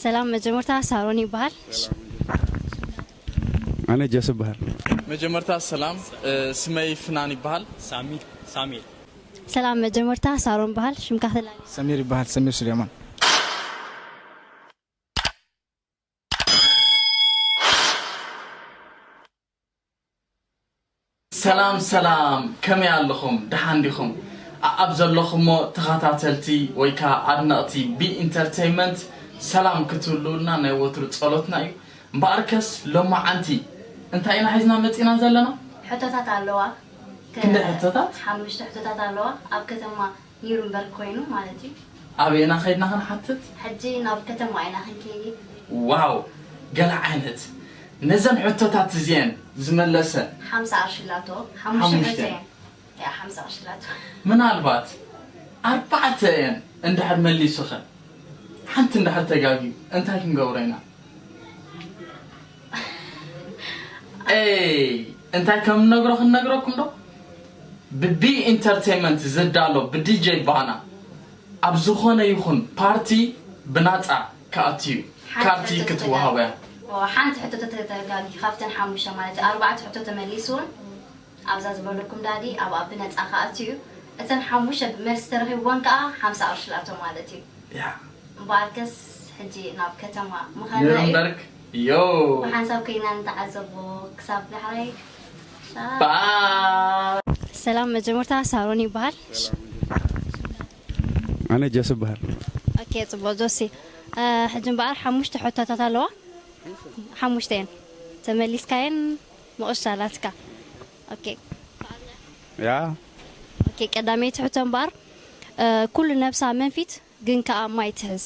ሰላም፣ መጀመርታ ሳሮን ይበሃል። ኣነ ጀስ ይበሃል። መጀመርታ ሰላም፣ እ፣ ስመይ ፍናን ይበሃል። ሳሚ ሳሚ ሰላም፣ መጀመርታ ሳሮን በሃል። ሽምካ ክተላሊ። ሰሚር ይበሃል፣ ሰሚር ሱሌማን። ሰላም ሰላም፣ ከመይ ኣለኹም? ደሓን ዲኹም? ኣኣብ ዘለኹሞ ተኸታተልቲ ወይ ከኣ ኣድነቕቲ ቢ ኢንተርተይመንት ሰላም ክትህልውልና ናይ ወትሩ ጸሎትና እዩ። እምበኣርከስ ሎማዓንቲ እንታይ ኢና ሒዝና መጺና ዘለና? ሕቶታት ኣለዋ። ክንደይ ሕቶታት? ሓሙሽተ ሕቶታት ኣለዋ። ኣብ ከተማ ኒውርምበርግ ኮይኑ ማለት እዩ። ኣበየና ከይድና ክንሓትት? ሕጂ ናብ ከተማ ኢና ክንከይድ። ዋው! ገለ ዓይነት! ነዘን ሕቶታት እዚኤን ዝመለሰ ሓምሳ ቅርሺ ኣላቶ። ሓሙሽተ ሕቶ ሓሙሽተ። እየን። ያ ሓምሳ ቅርሺ ኣላቶ። ምናልባት ኣርባዕተ እየን እንድሕር መሊሱኸ? ሓንቲ እንድሕር ተጋግዩ እንታይ ክንገብሮ ኢና? ኤይ እንታይ ከም ንነግሮ ክንነግረኩም ዶ? ብቢ ኢንተርቴይመንት ዝዳሎ ብዲጀይ ባና ኣብ ዝኾነ ይኹን ፓርቲ ብናፃ ክኣቱ እዩ። ሓንቲ ካርድ ሕቶ ክትወሃቦ እያ። ተተጋጊ- ኦ፣ ሓንቲ ሕቶ ተተጋጊ ካብተን ሓሙሽተ ማለት እዩ። ኣርባዕተ ሕቶ ተመሊሱ እውን ኣብዛ ዝበለኩም ዳዲ ኣብኣ ብነፃ ክኣቱ እዩ። እተን ሓሙሽተ መልሲ ተረኺብወን ከዓ ሓምሳ ቅርሺ ላቶ ማለት እዩ። ያ እምበኣርከስ ሕጂ ናብ ከተማ ምኸና እዩ። ኒረምበርግ ዮ ብሓንሳብ ኮይና ንተዓዘቦ ክሳብ ዳሕራይ። ቻው። ባይ ሰላም መጀመርታ ሳሮን ይበሃል። ኣነ ጀስ ይበሃል። ኦኬ ፅቡቅ ጆሲ። ሕጂ እምበኣር ሓሙሽተ ሕቶታት ኣለዋ። ሓሙሽተ እየን ተመሊስካየን ምቕሻ ኣላትካ። ኦኬ ያ ኦኬ ቀዳመይቲ ሕቶ እምበኣር ኩሉ ነብሳ መንፊት ግን ከኣ ማይ ትሕዝ።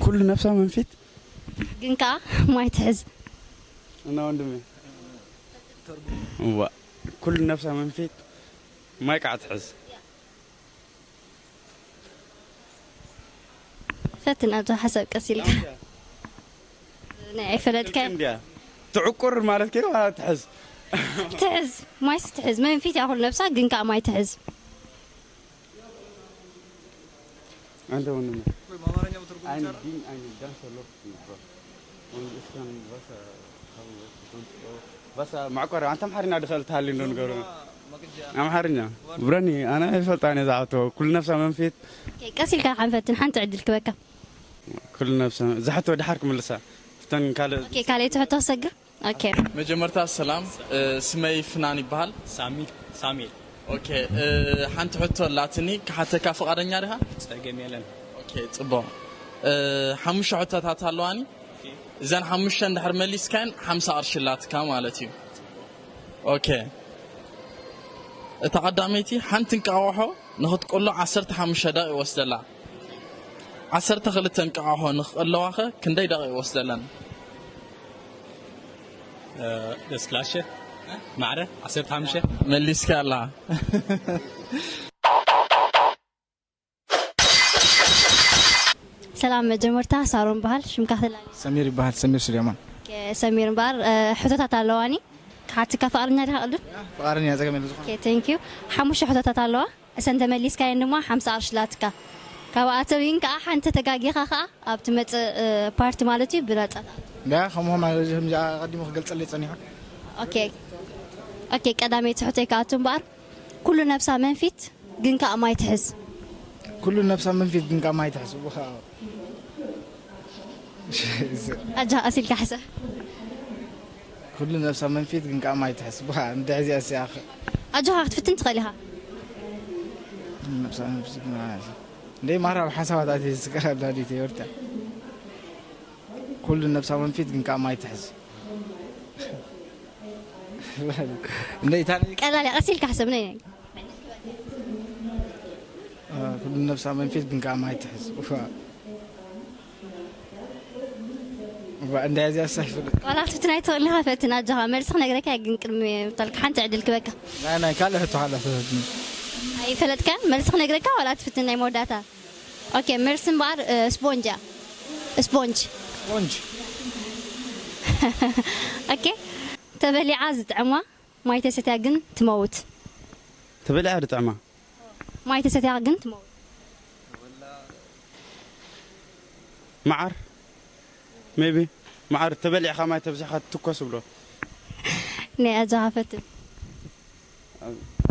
ኩሉ ነብሳ መንፊት ግን ከኣ ማይ ትሕዝ። እና ወንድሜ እዋ ኩሉ ነብሳ መንፊት ማይ ከዓ ትሕዝ። ፈትን ኣብዛ ሓሳብ ቀስ ኢልካ ናይ ኣይፈለጥካዮ እንድያ ትዕቁር ማለት ከይኑ ትሕዝ ትሕዝ ማይስ ትሕዝ መንፊት እያ ኩሉ ነብሳ ግን ከዓ ማይ ትሕዝ አንተ ወንድሜ አይን ዲን አይን ዳንስ ሎክ በስ መዕቆሪ አንተ አምሓርኛ ድኸእል ትሃሊ እንዶ ንገሩ አምሓርኛ ብረኒ ኣነ ይፈልጣ እኔ ዝሓቶ ኩሉ ነብሳ መንፊት ቀስ ኢልካ ሓንፈትን ሓንቲ ዕድል ክበካ ኩሉ ነብሳ ዝሓቶ ድሓር ክምልሳ ፍተን ካልእ ካልኣይቲ ሕቶ ክሰግር ኦኬ መጀመርታ ሰላም ስመይ ፍናን ይበሃል ሳሚ ሳሚ ኦኬ ሓንቲ ሕቶ ኣላትኒ ክሓተካ ፍቓደኛ ዲኻ ጸገም የለን ኦኬ ጽቡቕ ሓሙሽተ ሕቶታት ኣለዋኒ እዘን ሓሙሽተ እንድሕር መሊስካን ሓምሳ ቅርሺ ኣላትካ ማለት እዩ ኦኬ እታ ቀዳመይቲ ሓንቲ እንቃቑሖ ንኽትቅሎ ዓሰርተ ሓሙሽተ ደቂቕ ይወስደላ ዓሰርተ ክልተ እንቃቑሖ ንኽቅለዋኸ ክንደይ ደቂቕ ይወስደለን ደስላሸ ማዕረ ዓሰርተ ሓሙሽተ መሊስካ ኣላ ሰላም መጀመርታ ሳሮን በሃል ሽምካ ክተላሊ ሰሚር ይበሃል ሰሚር ሱሌማን ሰሚር እምበኣር ሕቶታት ኣለዋኒ ክሓትካ ፍቓደኛ ዲኻ ቅድም ፍቓደኛ ጸገም የለ ዝኾነ ኦኬ thank you ሓሙሽተ ሕቶታት ኣለዋ እሰን ተመሊስካየን ድማ ሓምሳ ቅርሺ ላትካ ካብኣተን ከዓ ሓንቲ ተጋጊኻ ከዓ ኣብ ትመፅእ ፓርቲ ማለት እዩ ብነፃ ዳ ከምኡ ማለት ከምዚ ኣቐዲሙ ክገልፀለይ ፀኒሑ ኦኬ ኦኬ ቀዳመይቲ ሕቶይ ክኣቱ እምበኣር ኩሉ ነብሳ መንፊት ግን ከዓ ማይ ትሕዝ ኩሉ ነብሳ መንፊት ግን ከዓ ማይ ትሕዝ ኣጃ ቀስ ኢልካ ሕሰብ ኩሉ ነብሳ መንፊት ግን ከዓ ማይ ትሕዝ ባ እንድሕዚኣ ሲኣኸ ኣጆኻ ክትፍትን ትኽእል ኢኻ ነብሳ መንፊት ግን ማይ ትሕዝ እንደይ ማራ ኣብ ሓሳባት ኣትየ ዝስቀር ኣላ ድዩ ተይወርታ ኩሉ ነብሳ መንፊት ግን ከዓ ማይ ትሕዝ እንደይ ታዲያ ቀላል እያ ቀስ ኢልካ ሕሰብ ነይ ነይ ኩሉ ነብሳ መንፊት ግን ከዓ ማይ ትሕዝ እንዳ እዚኣ ሳይፍል ዋላ ክትፍትን ኣይትኽእልን ኢኻ ፈትን ኣጆኻ መልሲ ክነግረካ እየ ግን ቅድሚ ምፍታልካ ሓንቲ ዕድል ክበካ ናይ ናይ ካልእ ሕቶ ሓላ ፈትን ኣይፈለጥካ መልሲ ክነግረካ ዋላ ትፍትን ናይ መወዳእታ ኦኬ መልሲ እምበኣር ስፖንጅ እያ ስፖንጅ ስፖንጅ ኦኬ ተበሊዓ ዝጥዕማ ማይ ተሰትያ ግን ትመውት ተበሊዓ ዝጥዕማ ማይ ተሰትያ ግን ትመውት መዓር ሜቢ መዓር ተበሊዕኻ ማይ ተብዚሕካ ትትኮስ ብሎ። ናይ ኣጃኻ ፈትን።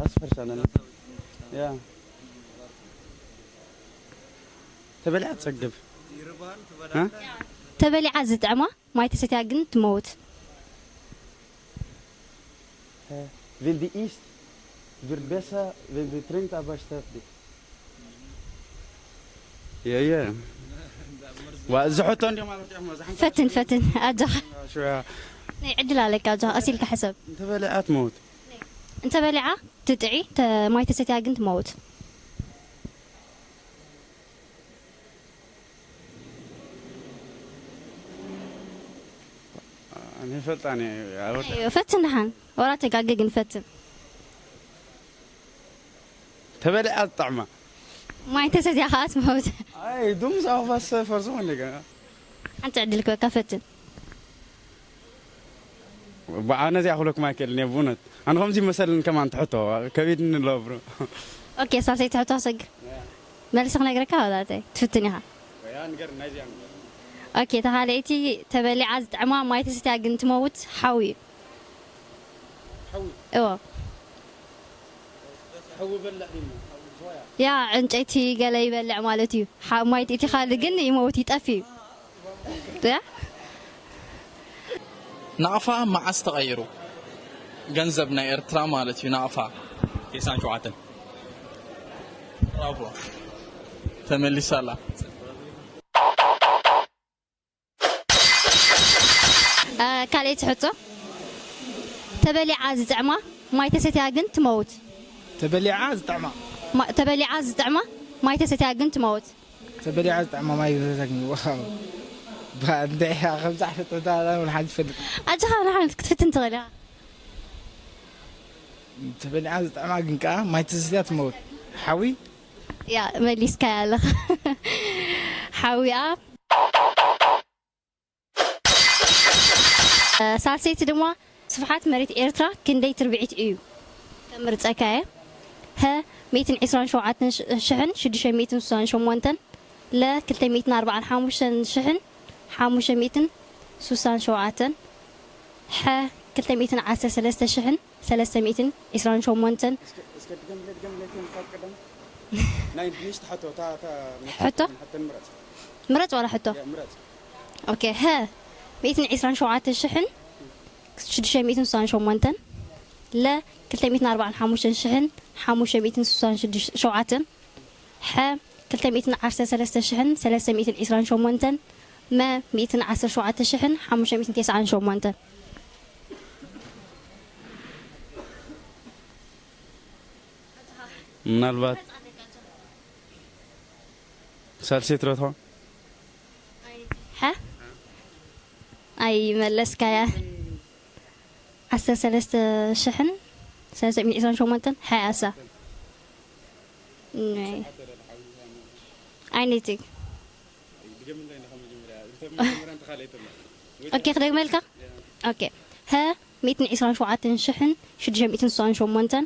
ኣስፈርሻ ነን ያ ተበሊዓ ትጸግብ። እ? ተበሊዓ ዝጥዕማ ማይ ተሰትያ ግን ትመውት። Wenn die isst, wird besser, wenn sie trinkt, aber stirbt nicht. Ja, ja. ዝሕቶ እንዲም ኣበርቲዖሞ ዝሓንሳ ፈትን ፈትን ኣጃኻ ሽያ ናይ ዕድል ኣለካ ኣጃኻ ቀሲልካ ሕሰብ። እንተበለዓት መውት እንተበሊዓ ትጥዒ ተ- ማይ ተሰትያ ግን ትመውት። ንፈልጣኒ ኣወዳ ፈትን ደሓን ወላ ተጋገ ግን ፈትን። ተበለዓት ጣዕማ ማይ ተሰትያ ከኣ ትመውት። ኣይ ዱም ሳፋስ ፈርሶ ወንደጋ ሓንቲ ዕድል ክበካ ፈትን። ብዓነ እዚኣ ክብለኩም ኣይክእልን እየ ብእውነት ኣነ ከምዚ መሰልን ከማን ትሕቶ ከቢድኒ ኣሎ ብሮ ኦኬ ሳልሰይቲ ሕቶ ኣሰግር መልሲ ክነግረካ ወላተይ ትፍትን ኢኻ። ኦኬ ተኻለይቲ ተበሊዓ ዝጥዕማ ማይ ተሰትያ ግን ትመውት ሓዊ እዩ። እዎ ያ ዕንጨይቲ ገለ ይበልዕ ማለት እዩ። ሓ- ማይ ትእቲ ካልእ ግን ይመውት ይጠፍ እዩ። ያ ናቕፋ መዓስ ተቐይሩ? ገንዘብ ናይ ኤርትራ ማለት እዩ ናቕፋ። ቴስዓን ሸውዓተን። ብራቮ። ተመሊሳላ። ካልኣይቲ ሕቶ ተበሊዓ ዝጥዕማ ማይ ተሰትያ ግን ትመውት። ተበሊዓ ዝጥዕማ ማ- ተበሊዓ ዝጥዕማ ማይ ተሰትያ ግን ትመውት። ተበሊዓ ዝጥዕማ ማይ ተሰትያ ግን ዋው ባንዴ ከምዛ ሕቶ ዳላ ሓንቲ ፈልጥ ኣጃኻ ንሓን ክትፍትን ትኽእል ኢኻ። ተበሊዓ ዝጥዕማ ግን ከዓ ማይ ተሰትያ ትመውት ሓዊ ያ መሊስካያ ኣለኻ ሓዊኣ ሳልሰይቲ ድማ ስፍሓት መሬት ኤርትራ ክንደይ ትርብዒት እዩ? ከምርፀካ እየ። ሀ ሚእትን ዕስራን ሸውዓተን ሽሕን ሽዱሽተ ሚእትን ስሳን ሸሞንተን ለ ክልተ ሚእትን ኣርባዓን ሓሙሽተን ሽሕን ሓሙሽተ ሚእትን ስሳን ሸውዓተን ሐ ክልተ ሚእትን ዓሰርተ ሰለስተ ሽሕን ሰለስተ ሚእትን ዕስራን ሸሞንተን ናይ ድንሽ ትሓቶ እታ እታ ሕቶ ምረጽ ምረጽ ዋላ ሕቶ ምረጽ ኦኬ ሀ ሚእትን ዕስራን ሸውዓተ ሽሕን ሽዱሽተ ሚእትን ስሳን ሸሞንተን ለ ክልተ ሚእትን ኣርባዓን ሓሙሽተን ሽሕን ሓሙሽተ ሚእትን ስሳን ሸውዓተን ሐ ክልተ ሚእትን ዓሰርተ ሰለስተ ሽሕን ሰለስተ ሚእትን ዕስራን ሸሞንተን መ ሚእትን ዓሰርተ ሸውዓተ ሽሕን ሓሙሽተ ሚእትን ተስዓን ሸሞንተን ምናልባት ሳልሰይቲ ዶ ትኾን ሐ ኣይመለስካያ ዓሰርተ ሰለስተ ሽሕን ሰለስተ ሚእትን ዕስራን ሸሞንተን ሓያሳ ኣይነይቲ ኦኬ ክደግመልካ ኦኬ ሀ ሚእትን ዕስራን ሸውዓተን ሽሕን ሽዱሽተ ሚእትን ስሳን ሸሞንተን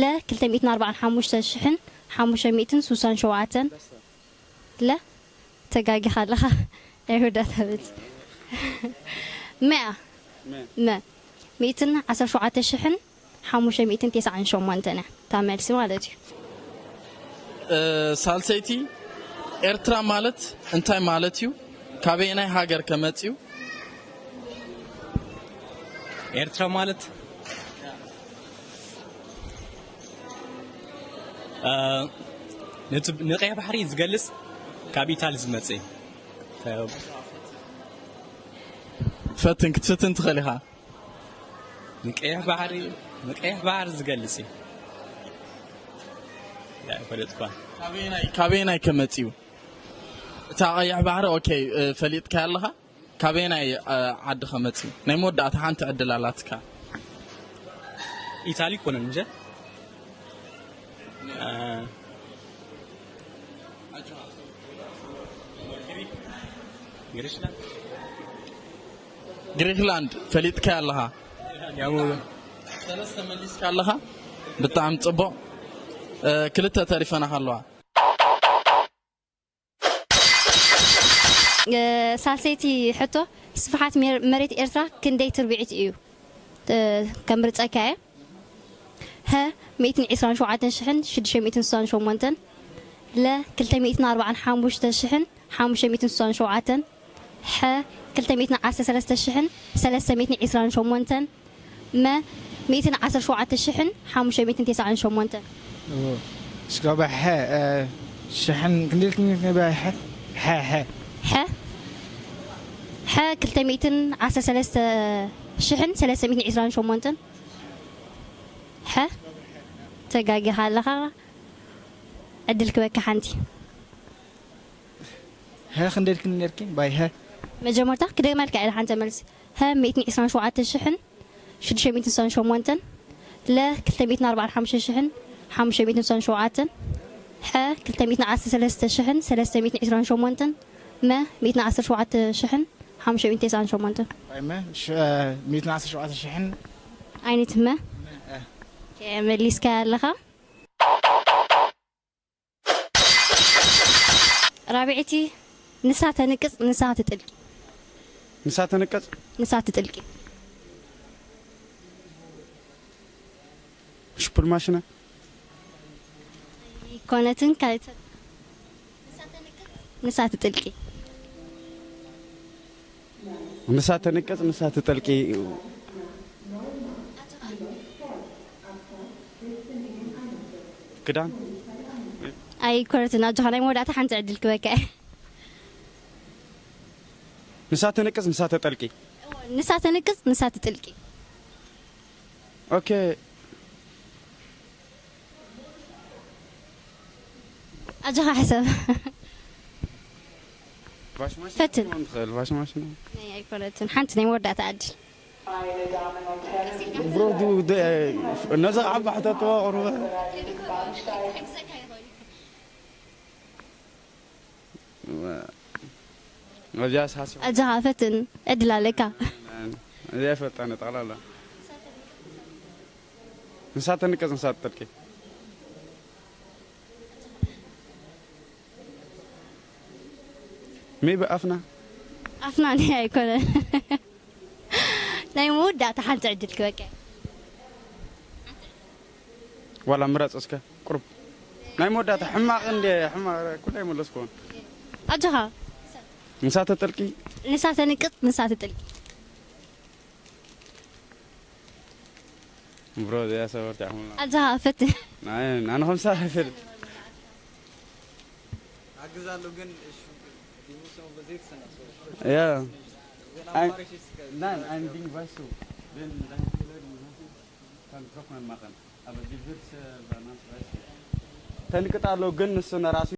ለ ክልተ ሚእትን ኣርባዓን ሓሙሽተ ሽሕን ሓሙሽተ ሚእትን ስሳን ሸውዓተን ለ ተጋጊኻ ኣለኻ ኣይሁዳ ተበት መኣ መ ሚእትን ዓሰርተ ሸውዓተ ሽሕን ሓሙሽተ ሚእትን ተስዓን ሸሞንተን እያ እታ መልሲ ማለት እዩ ሳልሰይቲ ኤርትራ ማለት እንታይ ማለት እዩ? ካበየናይ ሃገር ከመጽዩ? ኤርትራ ማለት እ፣ ነቲ ንቀይሕ ባሕሪ ዝገልጽ ካብ ኢታሊ ዝመጽእ እዩ። ፈትን ክትፍትን ትኽእል ኢኻ። ንቀይሕ ባሕሪ ንቀይሕ ባሕሪ ዝገልጽ እዩ። ያ ፈለጥኳ ካበየናይ ከመጽዩ? እታ ቀይሕ ባሕሪ ኦኬ፣ እ፣ ፈሊጥካ ኣለኻ? ካበየናይ እ፣ ዓዲ ከመጽዩ? ናይ መወዳእታ ሓንቲ ዕድል ኣላትካ። ኢታሊ ኮነን እንጂ እ፣ ግሪስላንድ ግሪክላንድ ፈሊጥካ ኣለኻ። ያሞ ሰለስተ መሊስካ ኣለኻ። ብጣዕሚ ጽቡቕ። እ፣ ክልተ ተሪፈናኻ ኣለዋ። ሳልሰይቲ ሕቶ፣ ስፍሓት መሬት ኤርትራ ክንደይ ትርብዒት እዩ? ከምርፀካ እየ። ሀ ሚእትን ዕስራን ሸውዓተን ሽሕን ሽዱሽተ ሚእትን ስሳን ሸሞንተን፣ ለ ክልተ ሚእትን ኣርባዓን ሓሙሽተ ሽሕን ሓሙሽተ ሚእትን ስሳን ሸውዓተን፣ ሐ ክልተ ሚእትን ዓሰርተ ሰለስተ ሽሕን ሰለስተ ሚእትን ዕስራን ሸሞንተን፣ መ ሚእትን ዓሰርተ ሸውዓተ ሽሕን ሓሙሽተ ሚእትን ተስዓን ሸሞንተን። እስከ ባይ ሐ ሽሕን ክንደልክኒ ባይ ሐ ሐ ሐ ሐ ሐ ክልተ ሚእትን ዓሰርተ ሰለስተ ሽሕን ሰለስተ ሚእትን ዕስራን ሸሞንተን። ሐ ተጋጊኻ ኣለኻ። ዕድል ክበካ ሓንቲ። ሀ ክንደልክኒ ነርኪ ባይ ሀ መጀመርታ ክደግመልካ ኢለ ሓንተ መልሲ። ሀ ሚእትን ዕስራን ሸውዓተ ሽሕን ሽዱሽተ ሚእትን ስሳን ሸሞንተን፣ ለ ክልተ ሚእትን ኣርባዓን ሓሙሽተ ሽሕን ሓሙሽተ ሚእትን ስሳን ሸውዓተን፣ ሐ ክልተ ሚእትን ዓሰርተ ሰለስተ ሽሕን ሰለስተ ሚእትን ዕስራን ሸሞንተን፣ መ ሚእትን ዓሰርተ ሸውዓተ ሽሕን ሓሙሽተ ሚእትን ተስዓን ሸሞንተን። ባይ መ ሚእትን ዓሰርተ ሸውዓተ ሽሕን ዓይነት መ ኦኬ፣ መሊስካ ኣለኻ። ራብዐይቲ፣ ንሳ ተንቅጽ ንሳ ትጥልቂ። ንሳ ተንቅጽ ንሳ ትጥልቂ። ሽፑል ማሽና ኣይኮነትን። ካልእ ንሳ ትጥልቂ። ንሳ ተንቅጽ ንሳ ትጠልቂ። ክዳን ኣይኮነትን። ኣጆኻ ናይ መወዳእታ ሓንቲ ዕድል ክበካ እየ። ንሳ ተንቅጽ ንሳ ተጠልቂ። ንሳ ተንቅጽ ንሳ ትጥልቂ። ኦኬ ኣጆኻ ሕሰብ። ፋሽን ማሽን ፈትን። ትኽእል ፋሽን ማሽን ናይ ኣይኮነትን። ሓንቲ ናይ መወዳእታ ዕድል። ብሮዱ ነዚ ዓባ ሕተትዋ ቁርበ እዚኣ ሳሲ ኣጆኻ ፈትን። ዕድል ኣለካ። እዚኣ ፈጣነ ጠቕላላ ንሳ ተንቀጽ ንሳ ትጠልቂ ሜቢ ኣፍና ኣፍና ናይ ኣይኮነ ናይ መወዳእታ ሓንቲ ዕድል ክበቀ ዋላ ምረጽ እስከ ቁሩብ ናይ መወዳእታ ሕማቕ እንደ ሕማቕ ኩላይ መለስኩን ኣጆኻ ንሳ ተጠልቂ ንሳ ተንቅጥ ንሳ ትጥልቂ ብሮ እዚኣ ሰበርቲ ኣሕሙልና ኣጆኻ ፈት ናይ ናንኹም ሳፍር አግዛለሁ ግን እሺ ዲሞክራሲ በዘይት ሰናሶ ያ አማራጭ እስከ Nein, ein Ding, weißt du, wenn dein Kollege kann trocknen machen, aber die wird selber nicht, weißt du. ተንቅጣለሁ ግን ንሱ ነራሱ